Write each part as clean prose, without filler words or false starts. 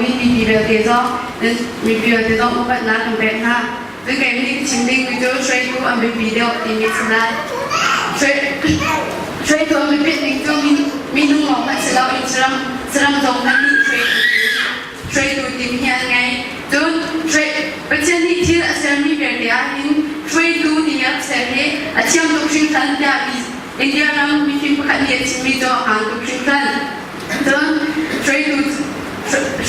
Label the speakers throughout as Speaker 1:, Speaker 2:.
Speaker 1: loin mipi vialte zong mipi vialte zong upatnak kan pek hna. Cun kei nih ka chim dingmi cu hruaitu an biapi deuh timi a si lai. Hruaitu an biapit ning cu minung lawng hmanh si loin saram saram zong hmanh nih hruaitu hruaitu timi hi an ngei. Cun Pathian nih thil a sermi vialte ah hin hruaitu timi a ser hi a thiam tuk hringhran tiah India ram mifim pakhat nih a chimmi cu a hmaan tuk hringhran. Cun hruaitu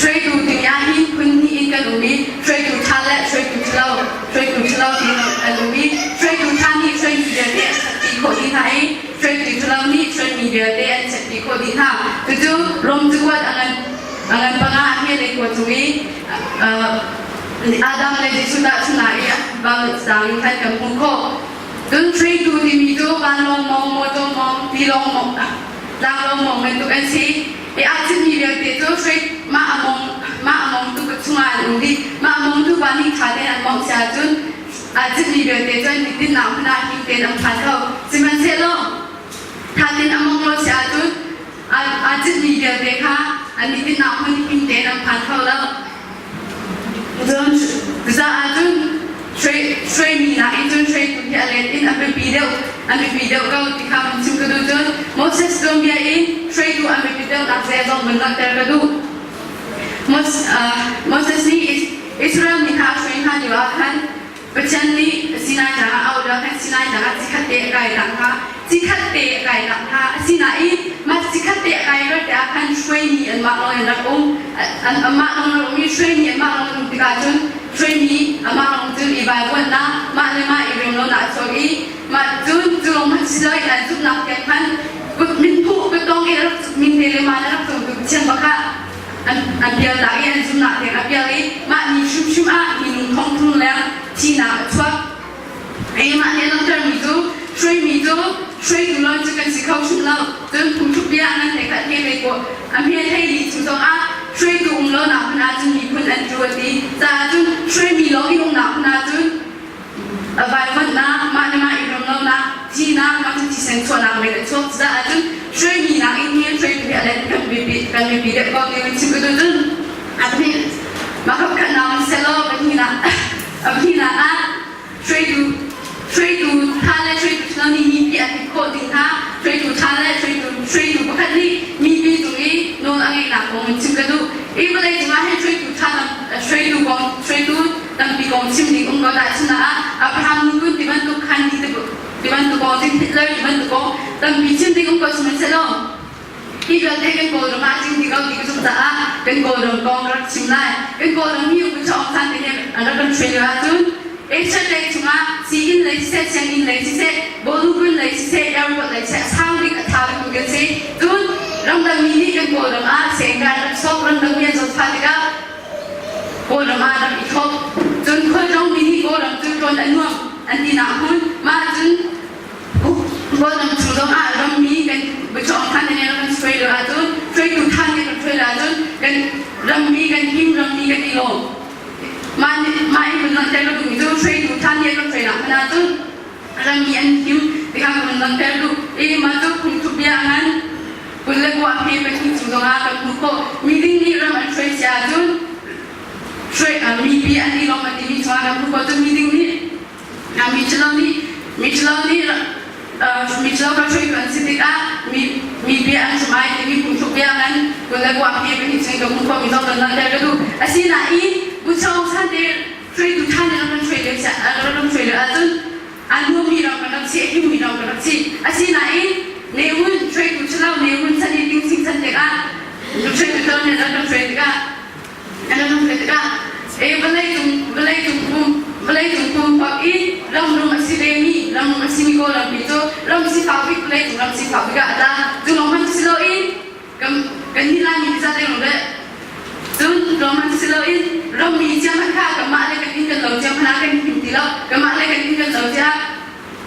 Speaker 1: hruaitu timi ah hin phun hnih in kan um i hruaitu ṭha le hruaitu ṭhalo hruaitu ṭhalo ti an um i hruaitu ṭha nih hruaimi vialte an ṭhatpi khawh dih hna i hruaitu ṭhalo nih hruaimi vialte an chiatpi khawh dih hna. Cucu Rom cakuat a ngan a ngan panga a hme le kua cung i Adam le Jesuh tahchunhnak i bang sang in khan kan hmuh khawh. Cun hruaitu timi cu vanlawng mawng, mawṭaw mawng, tilawng mawng, tlanglawng mawng bantuk an si. I aa citmi vialte cu hruai mah a mawng mah a mawngtu ka chungah an um dih. Mah a mawngtu pa nih ṭha tein an mawngh si ahcun aa citmi vialte cu an tinnak hmun ah him tein an phan kho. Sihmanhsehlaw ṭha tein a mawngh lo si ahcun aa citmi vialte kha an i tinnak hmun him tein an phan kho lo. Cun cucaah cun hruaimi nakin cun hruaitu hi a let in a biapi deuh a biapi deuh ko ti kha van chim ka duh. Cun Moses tuanbia in hruaitu an biapit deuhnak ze zong van langhter ka duh. Moses nih Israel mi kha a hruai hna lio ah khan Pathian nih Sinai tlang ah a auh lio khan Sinai tlang ah cikhat te a kai tak hna. Cikhat te a kai tak hna. Asinain mah cikhat te a kai ver te ah khan hruaimi anmah lawng in rak um. Anmah lawng rak um i hruaimi anmah lawng in um tikah cun hruaimi amah lawng cun i vaivuanhnak mah le mah i rem lonak a chuak i mah cun cu lawng hmanh si loin an zumhnak tiang khan kut min phuh kut tong in a rak min te le mah le rak cungtu Pathian bak ah an pial tak i an zumhnak tiang a pial i mah ni hrimhrim ah minung thongthum leng thihnak a chuak. Mah nih a langhtermi cu hruaimi cu hruaitu lawng cu kan si kho hrim lo. Cun phungthluk bia a ngan hlei khat he ve ko a hme hlei li chung zong ah hruaitu um lonak hmun ah cun miphun an tlu a ti. Caah cun hruaimi lawng in umnak hmun ah cun vaivuanhnak, mah le mah i ram lonak, thihnak, mah cu thisen chuahnak men a chuak. Caah cun hruaimi nak in hi hruaitu hi a let kan biapi kan biapi deuh ko ti chim ka duh cun a pahnih mah kha pakhat naun selaw pahnihnak a pahnihnak ah hruaitu hruaitu ṭha le hruaitu ṭhalo nih mipi an hit khawh ding kha hruaitu ṭha le hruaitu hruaitu pakhat nih mipi cung i nawl a ngeihnak kong in chim ka duh. Hi vawlei cungah hin hruaitu ṭha hruaitu kong hruaitu tampi kong chim ding um ko dah chun ah Abraham Lincoln ti bantuk Gandhi ti bantuk kong Hitler ti bantuk kong tampi chim ding um ko sihmanhsehlaw hi vialte kan Kawlram ah chim ti ko ti ka zumh caah kan Kawlram kong ka rak chim lai. Kan Kawlram hi Pu Aung San te nih a rak kan hruai lio ahcun Asia lei chungah sii-inn lei siseh, sianginn lei siseh, bawlung lei siseh, airport lei siseh a sang bik a ṭha bikmi kan si. Cun ramdangmi nih kan Kawlram ah sengkai rak sok, ramdangmi an zawtfah tikah Kawlram ah rak i thawk. Cun khualtlawngmi nih Kawlram cu ṭuan a nuam an tinak hmun. Mah cun Kawlram chung zongah rammi kan biachawng than in kan hruai lo ahcun hruaitu than nih kan hruai lo ahcun kan rammi kan him rammi kan i lawm. Mah nih mah in kan langhter ka duhmi cu hruaitu than nih kan hruainak hmanh ahcun rammi an him ti kha kan langhter duh. I mah cu phungthluk bia ngan 21 hme pahnih chung zongah kan hmuh khawh. Miding nih ram an hruai si ahcun hruai mipi an i lawm an timi chungah kan hmuh khawh. Cun miding nih Miṭhalo nih miṭhalo nih miṭhalo kan hruaitu an si tikah mi mi bia an chim ai timi phungthluk bia ngan 21 hme pahnih chung ka hmuh khawhmi zong kan langhter ka duh. Asinain Buchawng chan te hruaitu ṭha nih ram kan hruai lio ram kan hruai lio ahcun a nuammi ram kan rak si, a himmi ram kan rak si. Asinain Ne Win hruaitu ṭhalo Ne Win chan i Ting chan tikah hruaitu ṭhalo nih ram kan hruai tikah An rak hmuh tikah e vawleicung vawleicung pum vawleicung pumpak i ramrum a si vemi ramrum a simi Kawlrampi cu ram sifak bik vawleicung ram sifak bik ah a tla. Cu lawng hmanh si loin kan kan nih Laimi ti zat lengmang deh. Cun lawng hmanh si loin rammi cia hmanh kha kanmah le kan inn kan lo cia hmanh ah kan him ti lo. Kanmah le kan inn kan lo cia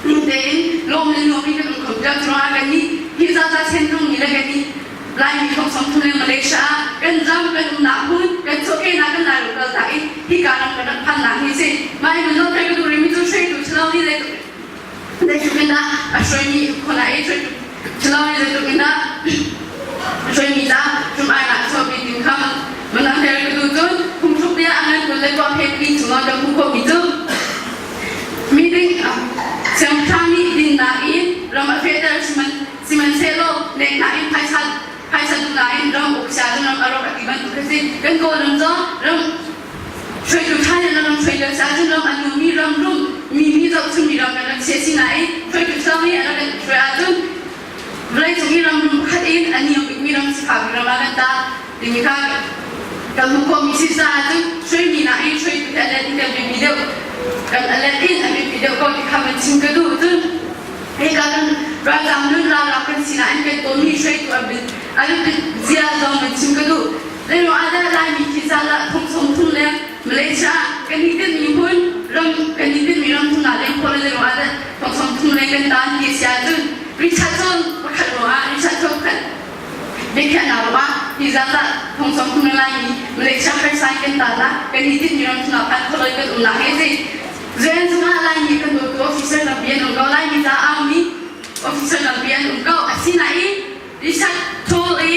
Speaker 1: ning tein lawm le nuam in kan um kho ti lo. Cu ruangah kan nih hi zaza chen mi le kan nih Laimi thong song thum le Malaysia ah kan ram kan umnak hmun kan chuahkehnak kan lai kal tak i hika ram kan rak phannak hi si. Mah hi mun thei ka duh rimi cu hruaitu ṭhalo nih zeitluk in dah a hruaimi khona i hruaitu ṭhalo nih zeitluk in dah a hruaimi ca ṭum ai nak chuahpi ting kha mun thei ka duh. sia ahcun ram a rawk a ti bantuk a si. Kan Kawlram zong ram hruaitu ṭha nih ram hruai lo sia ahcun ram a numi ram rum mi nih zohchunmi ram kan rak chia si nain hruaitu ṭha nih a rak kan hruai ahcun vawleicung i ram rum pakhat in a niam bikmi ram sifakmi ram ah kan tah timi kha kan hmuh khawhmi si caah cun hruaimi nakin hruaitu hi a let in kan biapi deuh kan a let in a biapi deuh ko ti kha van chim ka duh. Cun hika kan ralzaam nun ralkap kan sinah in kan tawnmi hruaitu an biapit zia zong van chim ka duh. Zeiruang ah dah Laimi khi zalah thong sawm thum leng Malaysia ah kan i tinhmi hmun ram kan i tinhmi ram thumnak leng khawh le zeiruang ah dah thong sawm thum leng kan taan ti a si ahcun Richard Cawn pakhat ruangah Richard Cawn pakhat biakhiahnak ruangah hi zat ah thong sawm thum leng Laimi Malaysia harsa in kan taan ah kan i tinhmi ram thumnak phan khualoi kan umnak hi a si. UN zungah Laimi kan dawtu officer tampi an um ko. Laimi ca aumi officer tampi an um ko. Asinain Richard Toll i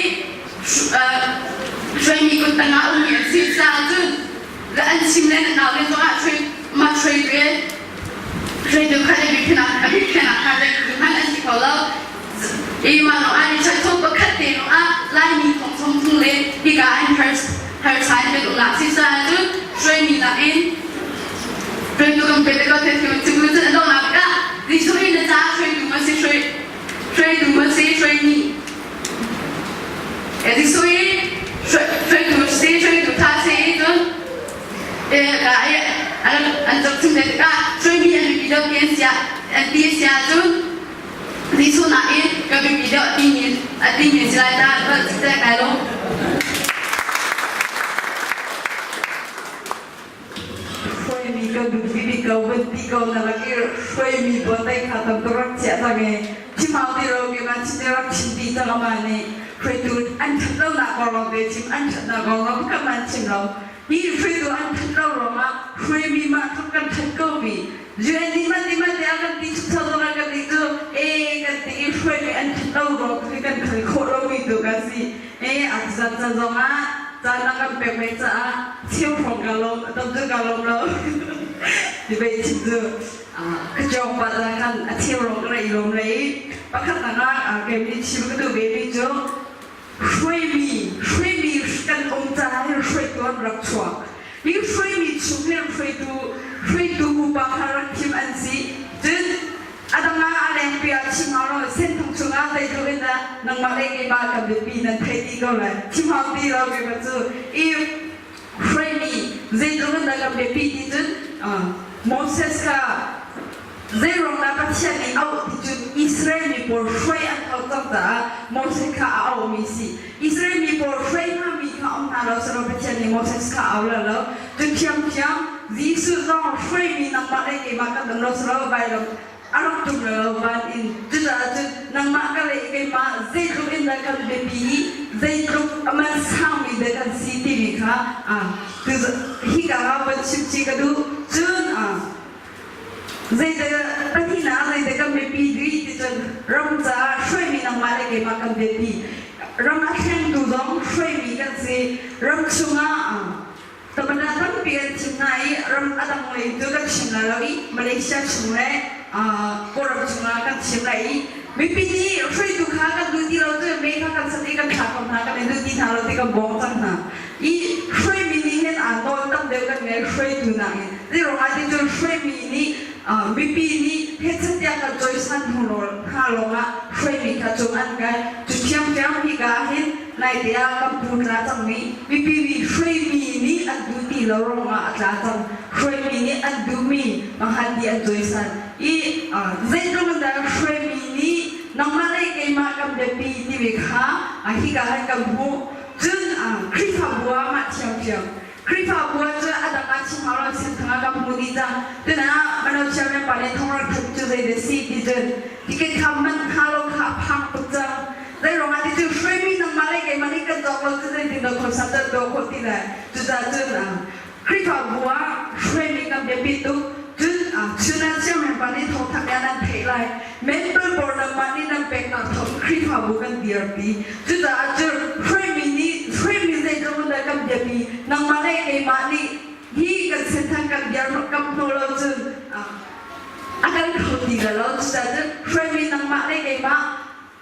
Speaker 1: hruaimi kut tangah ummi an si caah cun an chim le nan nau le zongah mah hruaitu hruaitu kha a bikhinak a bikhinak kha zeihmanh an si kho lo. I mah lawng ah Richard Toll pakhat te lawng ah Laimi thong sawm thum le hika an harsa in kan umnak si caah cun hruaimi nakin hruaitu kan pe te ko the thil cu cun a donghnak ah Jesuh hi na caah hruaitu ma si hruai hruaitu ma si hruaimi Jesuh hi hruaitu si hruaitu tha si cun an zohchun te tikah hruaimi an biapi deuh ti an sia an ti a si ahcun Jesuh nakin ka biapi deuh a timi a timi si lai ta kai lawm.
Speaker 2: Hruaimi kan duh bibik ko van ti ko na lak i hruaimi buatai kha tam tuk rak chiah cang i chim hau ti lo ke ma chim rak chim ti cang ama nih hruaitu an ṭhat lonak kong lawng te chim an ṭhatnak kong lawng kan man chim lo hi hruaitu an ṭhat lo ruangah hruaimi mah tluk kan ṭhat ko mi UN nih man nih man te a kan ti chukcho zong ah kan nih cu e kan ti i hruaimi an ṭhat lo ruang khi kan khal khawh lomi tu kan si e a zat can zong ah caan a kan pek ve caah cheu hrawng ka lawm tam cu ka lawm lo ti bei chim cu ka cawk pa ta khan a cheu rong ka rei lawm lei pakhat nak ah kei chim ka duh ve mi cu hruaimi hruaimi kan um caah hin hruaitu an rak chuak hi hruaimi chung hin hruaitu hruaitu upa kha rak thim an si cun a dang ah a lengpi ah chim hau lo senthung chungah zeitluk in dah nangmah le keimah kan biapi nan theih dih ko lai chim hau ti lo keimah cu i hruaimi zeitluk in dah kan biapi ti cun Moses kha zeiruang dah Pathian nih auh ti cun Israel mi pawl hruai an hau cang caah Moses kha a auhmi si Israel mi pawl hruai hngami kha um hna lo selaw Pathian nih Moses kha au lo lo cu thiamthiam Jesuh zong hruaimi nangmah le keimah kan dam lo selaw vailam a rak tum lo van in cucaah cun nangmah ka le keimah zeitluk in dah kan biapi i zeitluk a man sangmi dah kan si timi kha hika ah van chim chih ka duh cun Zeidah pahnihnak zeidah kan biapi dih ti cun ram caah hruaimi nangmah le keimah kan biapi. Ram a thlengtu zong hruaimi kan si. Ram chungah tamana tampi an chim hna i ram a dang lei cu kan chim lai lo i Malaysia chung le Kawlram chungah kan chim lai i mipi nih hruaitu kha kan duh ti lo cu mei kha kan sat i kan thlah ko hna kan i duh ti hna lo ti kan bawm cang hna. I hruaimi nih hin aa nawl tam deuh kan ngei hruaitu nakin. Zeiruangah ti cun hruaimi nih mipi nih hechet-tiah kan cawisan hnu hna lawngah hruaimi kha cung an kai. Cu ṭhiamṭhiam hika ah hin naite ah kan pu tla cangmi mipi nih hruaimi nih an duh ti lo ruangah a tla cang. Hruaimi nih an duhmi Mahatmi an cawisan. I zeitluk in dah hruaimi nih nangmah le keimah kan biapi timi kha hika hin kan hmuh. Cun Khrihfabu ah mah thiamthiam. Khrihfabu ah cun a dang ah chim hau lo senthang ah kan hmu dih cang. Tuna mano chairman pa nih thong rak that cu zei dah si ti cun ticket kha man hnga lo kha a phang tuk cang. Zei ruangah ti cu hruaimi nangmah le keimah nih kan cawk lo cu zeitin dah khawsat dah tuah khawh ti lai. Cucaah cun Khrihfabu ah hruaimi kan biapi tuk. Cun chun ah chairman pa nih thawngthak bia nan theih lai. Member pawl nangmah nih nan peknak thawng Khrihfabu kan dirpi. Cucaah cun hruaimi nih hruaimi zeitluk in dah kan biapi nangmah le keimah nih hi kan senthang kan biar kam hnu lo cun a kan kho ti lo. Cucaah cun hruaimi nangmah le keimah.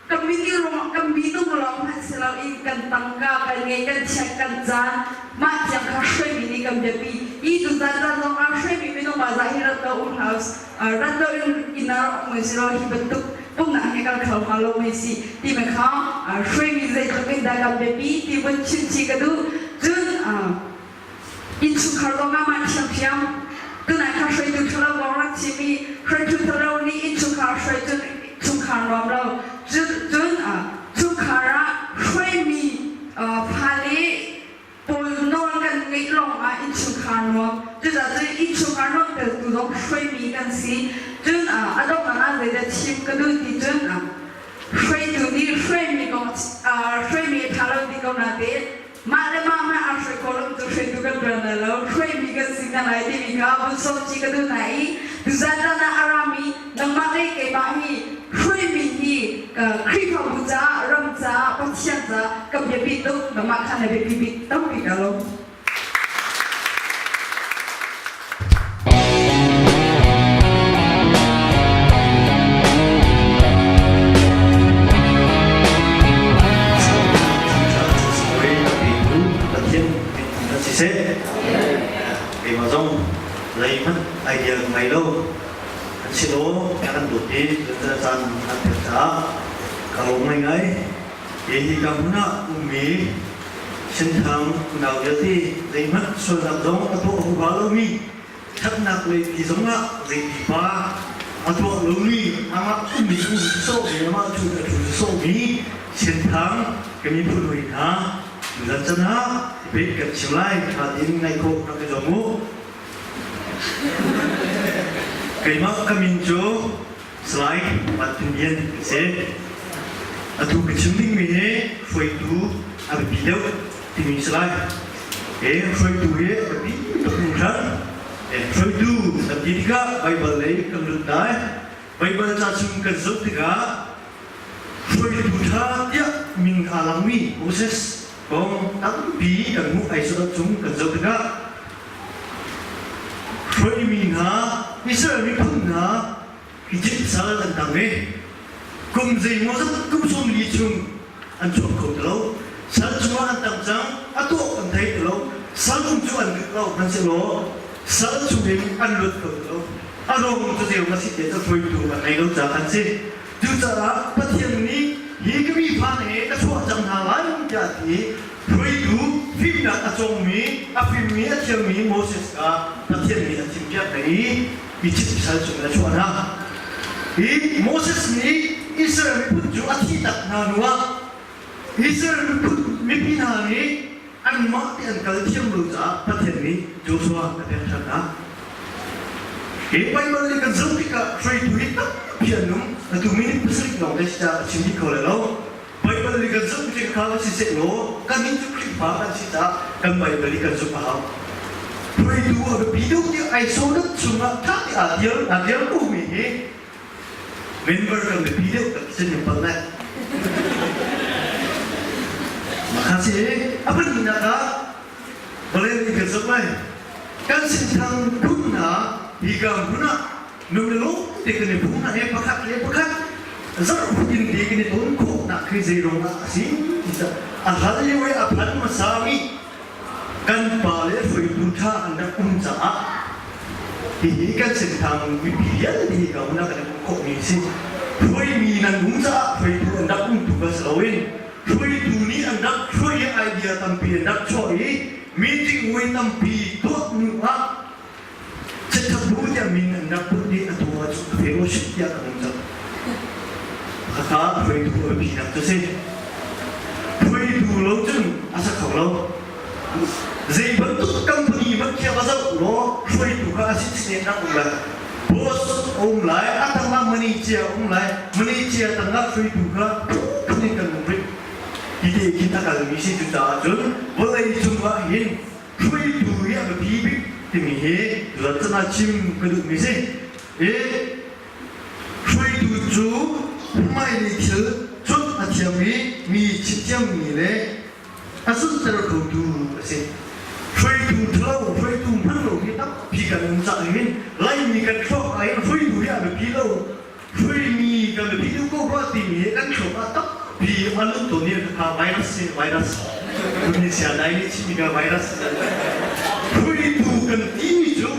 Speaker 2: Kan minung kan minung lawng hmanh si loin kan tangka kan ngei kan chiat kan caan mah tiang kha hruaimi nih kan biapi. Hi tuzan zan zong ah hruaimi minung mah zah hi rat lo um house rat lo in inn ah rak um si lo hi bantuk pumnak he kal kho hnga lo mei si ti me kha hruaimi zeitluk in dah kan biapi ti vun chim chih ka duh. Cun Innchungkhar zong ah mah thiamthiam tunai kha hruaitu ṭhalo kong rak chim i hruaitu ṭhalo nih innchungkhar hruai cun chungkhar nuam lo. Cun cun chungkhar ah hruaimi fale pawl nawl kan ngeih lawng ah innchungkhar nuam. Cucaah cun innchungkhar nuamtertu zong hruaimi kan si. Cun a donghnak ah zeidah chim ka duh ti cun hruaitu nih hruaimi kong hruaimi a ṭha lo ti ko nain Mah le mah mah aa hruai kho lo cu hruaitu kan ṭuan lai lo, hruaimi kan si hna lai timi kha vun sawm chih ka duh hna i tuzan zan ah a rami nangmah le keimah hi hruaimi hi Khrihfabu caah, ram caah, Pathian caah ka biapi tuk, nangmah kha na biapi bik tampi ka lawm.
Speaker 3: Siseh, keimah zong zeihmanh idea ka ngei lo. An si law na kan dawt i caan an pek caah ka lawm ngaingai. Hi ka hmun ah ummi Senthang unau vialte zeihmanh sualnak zong a tuah huha lomi ṭhatnak lei ti zongah zei pipa a tuah lomi amah ummi um sawhmi amah cu a ṭhu sawhmi Senthang ka miphun hawi hna tuzan can ah debate kan chim lai ṭha tein ngaih khawh rak i zuam u. Keimah ka min cu Salai Martin Lian ka si. Atu ka chim dingmi hi hruaitu a biapi deuh timi si lai. E hruaitu hi a biapi tuk hringhran. E hruaitu kan ti tikah Baibal lei kan lut lai. Baibal ca chung kan zoh tikah hruaitu ṭha tiah min aa langmi Moses kong tampi kan hmuh ai cung kan zoh tikah Hruaimi hna Israel miphun hna Egypt sal an tang i kum zeimawzat kum 40 chung an chuak kho ti lo. Sal chungah an tang cang, a tuah an thei ti lo. Sal um cu an duh lo hmanhsehlaw sal chungin an luat kho ti lo. A ruang cu zei a si ti cu hruaitu an ngei lo caah an si. Cucaah Pathian nih hi ka mi fa he ka chuah cang hna lai tiah a ti i hruaitu fimnak a cawngmi, a fimmi, a thiammi Moses kha Pathian nih a thimpiak hna i Izipt sal chungin a chuah hna. Hi Moses nih Israel miphun cu a thih tak hna hnuah Israel miphun mipi hna nih anmah te an kal thiam lo caah Pathian nih Joshua a pek ṭhan hna. Hi Baibal nih kan zoh tikah hruaitu hi tampi an um. Atu minute pasarih lawng te si caah ka chim dih kho lai lo. Baibal nih kan zumh tik kha si sehlaw kannih cu Khrihfa kan si caah kan Baibal nih kan zumh a hau. Hruaitu a biapi deuh tiah Exodus chungah ṭha te aa tial aa tial komi hi member kan biapi deuh kan ti cun palh lai. Mah si a pahnihnak ah vawlei nih kan zumh lai. Kan sinthang phun hna hi ka hmun ah nu le lo te kan i phung hna he pakhat le pakhat zarh in te kan i ton khawhnak khi zei ruang ah a si ti a hal lio i a phan hmasa mi kan pa le hruaitu ṭha an rak um caah hihi kan senthang mipi vialte hi ka hmun ah kan i pumh khawhmi a si. Hruaimi nan um caah hruaitu an rak um tu kha si loin hruaitu nih an rak hruai i idea tampi an rak chuah i meeting voi tampi tuah hnu ah chikkhat bu tiah min an rak put i atu ah cu fellowship tiah kan um cang. Khakha hruaitu a biapinak cu si. Hruaitu lo cun a sa kho lo. Zei bantuk company hmanh khi va zoh law hruaitu kha a si sin rak um lai. Boss a um lai, a tangah manager a um lai, manager tangah hruaitu kha phun in kan um rih. Hi te khin a kalmi si cucaah cun vawlei cungah hin hruaitu hi a biapi bik timi hi tutan ah chim ka duhmi si. I hruaitu cu hmailei thil cuanh a thiam i mi chimthiammi le a zunter khotu a si. Hruaitu ṭhalo, hruaitu hman lo hi tampi kan um cang hin Laimi kan thluak ah hin hruaitu hi a biapi lo. Hruaimi kan kan biapi deuh ko rua timi hi kan thluak ah tampi a lut tawn i kha virus si virus Indonesia dai nih chimmi ka virus hruaitu kan timi cu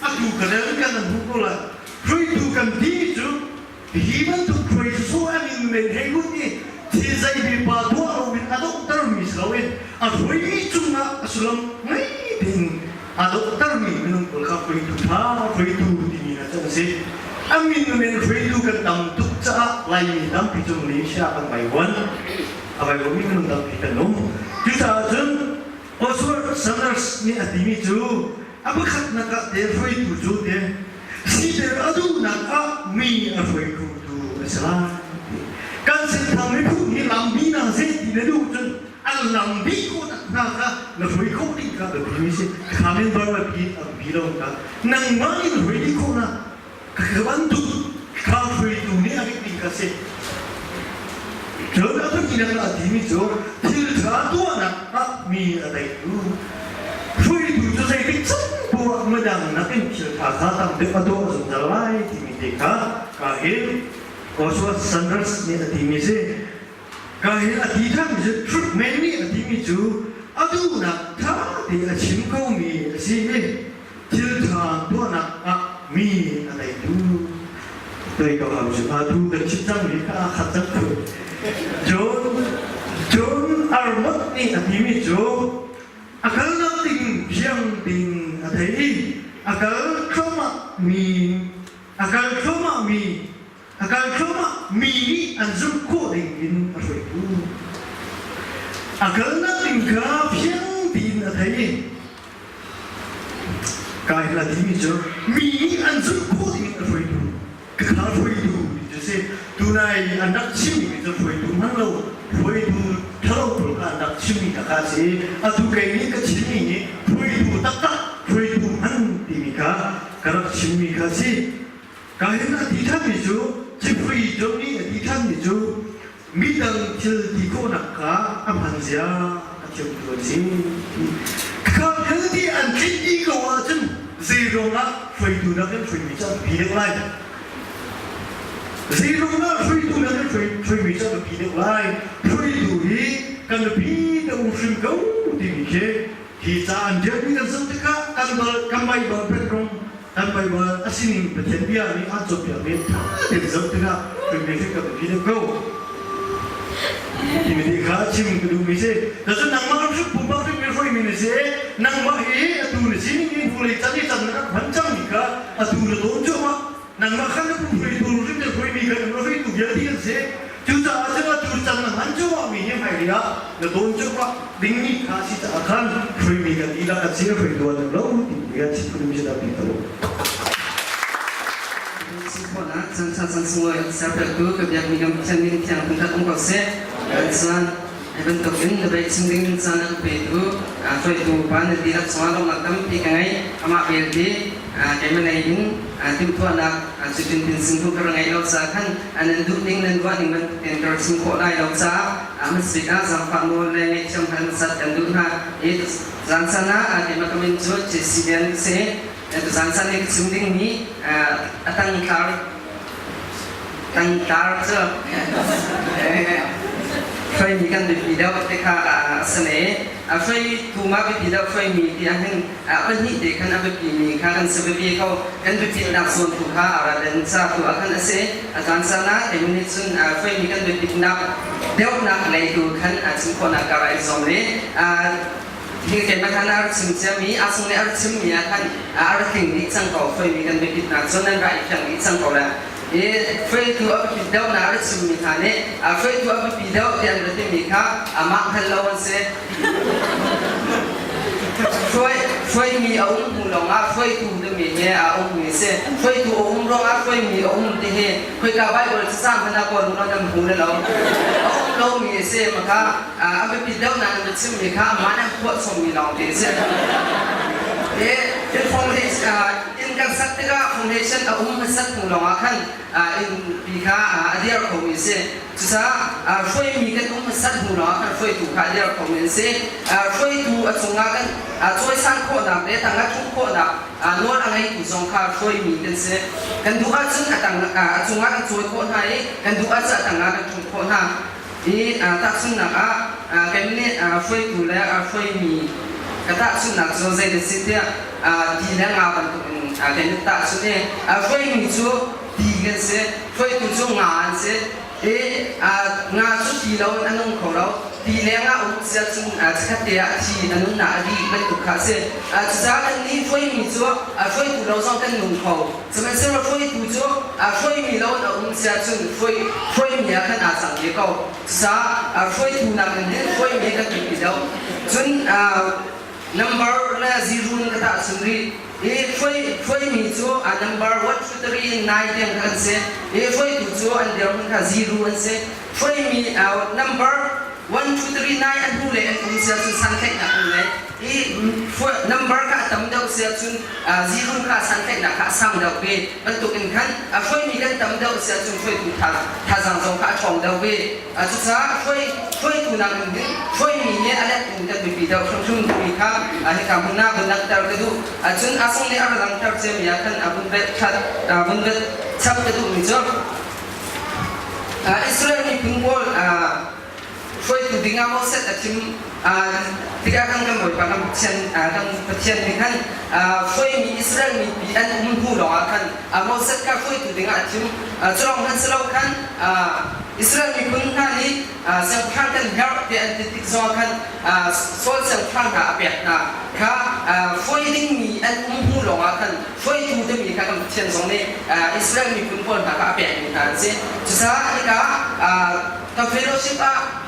Speaker 3: atu ka rel kan an hmuh ko lai hruaitu kan timi cu hi bantuk hruai cu a min men hei hun i thil zei pipa tuah loin a donghtermi si loin a hruaimi cungah a sullam ngei tein a donghtermi minung pawl kha hruaitu ṭha hruaitu timi hna cu an si. A min men hruaitu kan tam tuk caah Laimi tampi cu Malaysia kan vaivuan. A vaivuanmi minung tampi kan um. Cucaah cun Oswald Sanders nih a timi cu a pakhatnak ah te hruaitu cu te siter a duhnak ah mi a hruai khotu a si lai. Kan senthang miphun hi lambi na ze ti na duh cun an lambi khawhnak hna kha na hruai khawh ding kha biapi mi si. Kha men bar biapi a bi lo ka nangmah in hruai dih khawhnak ka bantuk kha hruaitu nih a ngeih ding kha si. Cun a pahnihnak ah a timi cu thil ṭha tuahnak ah mi a teitu. Hruaitu cu zeitik can poah midang nakin thil ṭha kha tam deuh a tuah zungzal lai timi te kha ka hin Oswald Sanders nih a timi si. Ka hin a ti ṭhanmi cu Truman nih a timi cu a duhnak ṭha te a chim komi a si i thil ṭha tuahnak ah mi a teitu toi ko hau cu atu kan chim cangmi kha aa khat cang ko. John John Armot nih a timi cu a kalnak ding thiang ding a thei i a kal thluahmah mi a kal thluahmah mi a kal thluahmah mi nih an zumh khawh ding in a hruaitu. A kalnak ding kha fiang tein a thei i Kai hla timi cu mi nih an zulh khawh ding in a hruaitu ka kha hruaitu ti cu si. Tunai an rak chimmi cu hruaitu hman lo hruaitu ṭhalo pawl kha an rak chimmi kha kha a si. Atu kei nih ka chimmi nih hruaitu taktak hruaitu hman timi kha ka rak chimmi kha a si. Ka hin a ti ṭhanmi cu Jeffrey John nih a ti ṭhanmi cu midang thil ti khawhnak kha a hman zia a thiamtu an si. Kha vialte an tlinh dih ko ahcun zeiruangah hruaitu nakin hruaimi cu an pi deuh lai? Zeiruangah hruaitu nakin hruaimi cu an pi deuh lai? Hruaitu hi kan biapi deuh hrim ko timi khi hi ca an dirmi kan zoh tikah kan kan Baibal pekrum kan Baibal a sining Pathian bia nih an cawnpiak mi ṭha tein zoh tikah hruaimi hrim kan biapi deuh ko. Timi nih kha chim ka duhmi si. Cun nangmah hrim pumpak hrim mi hruaimi na si. Nangmah hi atu na sining in vulei can i can na rak hman cangmi kha atu na tawn cuahmah. Nangmah kha na pum hruaitu hrim na hruaimi kha na hruaitu vialte an si. Cucaah cun atu can na hman cuahmahmi hi hmailei ah na tawn cuahmah dingmi kha a si caah khan hruaimi kan dihlak kan si hruaitu an um lo timi kha chim ka duhmi si dah ti ko.
Speaker 4: Singkhawhnak caan ṭha caan sunglawi a serpiaktu ka biakmi kan Pathian min thiang thangṭhat um ko seh. Kan caan hi bantukin na beih chim ding in caan a ka petu hruaitu pa na dihlak cungah lawmhnak tampi ka ngei. Amah belte keimah lei in timhtuahnak cutin pinsin tu ka ra ngeih lo caah khan nan duh ning nan ruah ning bantukin ka ra chim khawh lai lo caah hmasabik ah zaangfah nawl le ngaihthiam hal hmasat kan duh hna. Hi zaan caan ah keimah ka min cu JC Lian ka si. Tuzaan san i ka chim dingmi a tangtlar tangtlar cu hruaimi kan biapi deuh ti kha a si ne. Hruaitu ma biapi deuh hruaimi ti ahhin pahnih te khan a biapimi kha kan si biapi ko. Kan biapitnak zawn tu kha a ra den ca tu ah khan a si. A caan caan ah keimah nih cun hruaimi kan biapitnak deuhnak lei tu khan chim khawhnak ka ra i zuam le Hi keimah khan a rak chim ciami, a sung nih a rak chimmi ah khan a rak tling dih cang ko. Hruaimi kan biapitnak cu nan ra i fiang dih cang ko le. I hruaitu a biapit deuhnak a rak chimmi hna nih hruaitu a biapi deuh ti an ra timi kha amah hngal lo an si. Hruai, hruaimi a um hnu lawngah hruaitu timi hi a ummi si. Hruaitu a um ruangah hruaimi a um ti hi khoika Bible cacang hmanh ah kawl u law nan hmu le lo. A um lomi a si. Maka a biapit deuh nain na chimmi kha amah nih a phuah chommi lawngte a si. In foundation inn kan sak tikah foundation a um hmasat hnu lawngah khan innpi kha a dir khomi a si. Cucaah hruaimi kan um hmasat hnu lawngah khan hruaitu kha a dir khomi an si. Hruaitu a cungah kan cawisan khawhnak le tangah ṭhumh khawhnak nawl a ngeitu zong kha hruaimi kan si. Kan duh ahcun a tang a cungah kan cawi khawh hna i kan duh ahcun a tangah kan ṭhumh khawh hna. Hi tahchunhnak ah kan nih hruaitu le hruaimi ka tahchunhnak cu zei na si tiah ti le nga bantukin kan i tahchunh i hruaimi cu ti kan si, hruaitu cu nga an si. I nga cu ti loin a nung kho lo. Ti leng ah um sia cun chikkhat te ah a thi, a nunnak a dih bantuk kha a si. Cucaah kannih hruaimi cu hruaitu lo zong kan nung kho. Sihmanhsehlaw hruaitu cu hruaimi lo in a um sia cun hruaimi ah khan aa cang ve ko. Cucaah hruaitu nakin hin hruaimi kan biapi deuh. Cun number le zero in ka tahchun rih. I hruaimi cu number 1, 2, 3 in 9 tiang kha an si. I hruaitu cu an dirhmun kha zero an si. Hruaimi number 1, 2, 3, 9 an hnu le an um sia cun santlaihnak an ngei. I number kha a tam deuh sia cun zero kha santlaihnak kha a sang deuh ve bantuk in khan a hruaimi kan tam deuh sia cun hruaitu thazaang zong kha a ṭhawng deuh ve. Cucaah hruaitu nak in hin hruaimi nih a let in kan biapi deuh hrimhrim timi kha hika hmun ah vun langhter ka duh. Cun a sung nih a ra langhter ciami ah khan vun bet vun bet chap ka duhmi cu Israel miphun pawl hruaitu dingah Moses a thim tikah kan kan Bawipa kan Pathian kan Pathian nih khan hruaimi Israel mipi an um hnu lawngah khan Moses kha hruaitu dingah a thim. Cu lawng hmanh si lo khan Israel miphun hna nih siangpahrang kan herh tiah an ti tik zongah khan Saul siangpahrang hna a pek hna kha hruai dingmi an um hnu lawngah khan hruaitu timi kha kan Pathian zong nih Israel miphun pawl hna kha a pekmi hna an si. Cucaah hika ka fellowship ah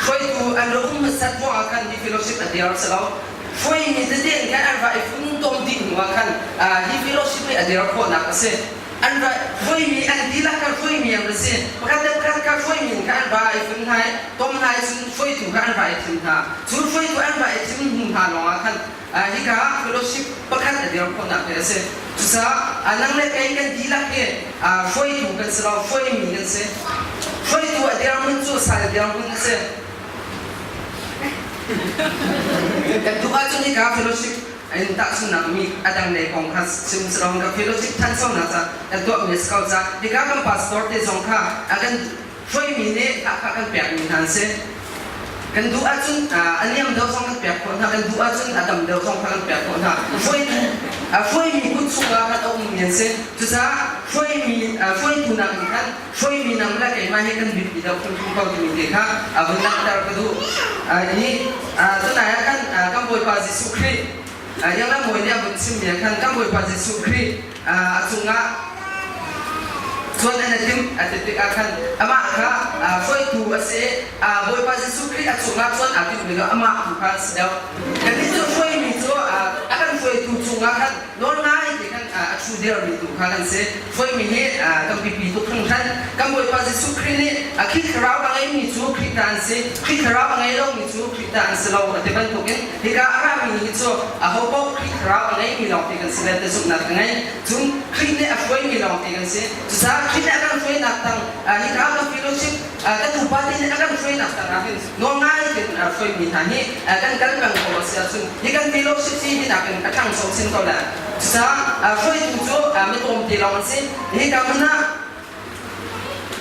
Speaker 4: hruaitu an ra um hmasat ruangah khan hi fellowship a dir si lo. Hruaimi tete in khan an ra i funtom dih hnuah khan hi fellowship hi a dir khawhnak a si. An ra hruaimi an dihlak kha hruaimi an ra si. Pakhat le pakhat kha hruaimi in kha an ra i fun hna i tom hna i cun hruaitu kha an ra i thim hna. Cu hruaitu an ra i thim hnu hna lawngah khan hika fellowship pakhat a dir khawhnak hi a si. Cucaah nang le kei kan dihlak hi hruaitu kan si lo, hruaimi kan si. Hruaitu a dirhmun cu sal dirhmun a si. Kan duh ahcun hika fellowship in tahchunhnak mi a dang lei kong kha chim si lo, ka fellowship thanchonak ca kan tuahmi a si ko ca hika kan pastor te zong kha a kan hruaimi nih lahkhah kan pekmi hna an si. Kan duh ahcun a niam deuh zong kan pek khawh hna, kan duh ahcun a tam deuh zong kha kan pek khawh hna. Hruaitu hruaimi kut chungah khan a ummi an si. Cucaah hruaimi hruaitu nak in khan hruaimi nang le keimah hi kan biapi deuh hrimhrim ko timi te kha vun langhter ka duh. I tunai ah khan kan Bawipa Jesuh Khrih Yang Mawi nih a vun chimmi ah khan kan Bawipa Jesuh Khrih a cungah Cun an i timh a ti tikah khan amah kha hruaitu a si i Bawipa Jesuh Khrih a cungah cun aa timhmi cu amah tu kha a si deuh. Kannih cu hruaimi cu a kan hruaitu cungah khan nawl ngai te khan a ṭhu dirmi tu kha kan si. Hruaimi hi kan biapi tuk hringhran. Kan Bawipa Jesuh Khrih nih Khrih Thlarau a ngeimi cu Khrih ta an si, Khrih Thlarau a ngei lomi cu Khrih ta an si lo a ti bantukin hika a rami hi cu ahopaoh Khrih Thlarau a ngeimi lawngte kan si le ti zumhnak ka ngei. Cun Khrih nih a hruaimi lawngte kan si. Cucaah Khrih nih a kan hruainak tang hika kan fellowship kan upa te nih a kan hruainak tang ah hin nawl ngai tein hruaimi hna hi kan kal peng ko a si ahcun hi kan fellowship hi hi nakin a ṭhangcho chin ko lai. Cucaah hruaitu cu mitlawm te lawng an si. Hika hmun ah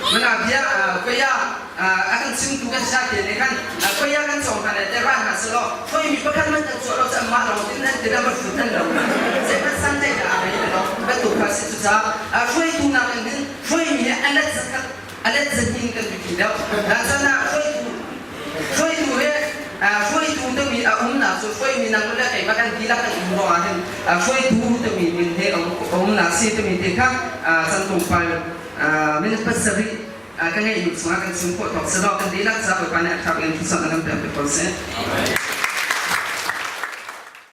Speaker 4: Mana bia koya a kan chimtu kan sia te nih khan koya kan cawng hna le te ra hna selaw hruaimi pakhat man kan chuah lo cu anmah lawng tin an ti le va hrut an lo zeihmanh san tlaih dah a ngei lo bantuk kha si cucaah hruaitu nak in hin hruaimi hi a let zakhat a let zahin kan biapi deuh chan ah hruaitu hruaitu he hruaitu timi a umnak cu hruaimi nang le keimah kan dihlak kan um ruangah hin hruaitu timi min he a umnak si timi te kha chan tlawmpal minute pasarih ka ngeih mi chungah kan chim khawh tawk si lo kan dihlak ca Bawipa nih a ṭha in thusamh na kan pek ko seh.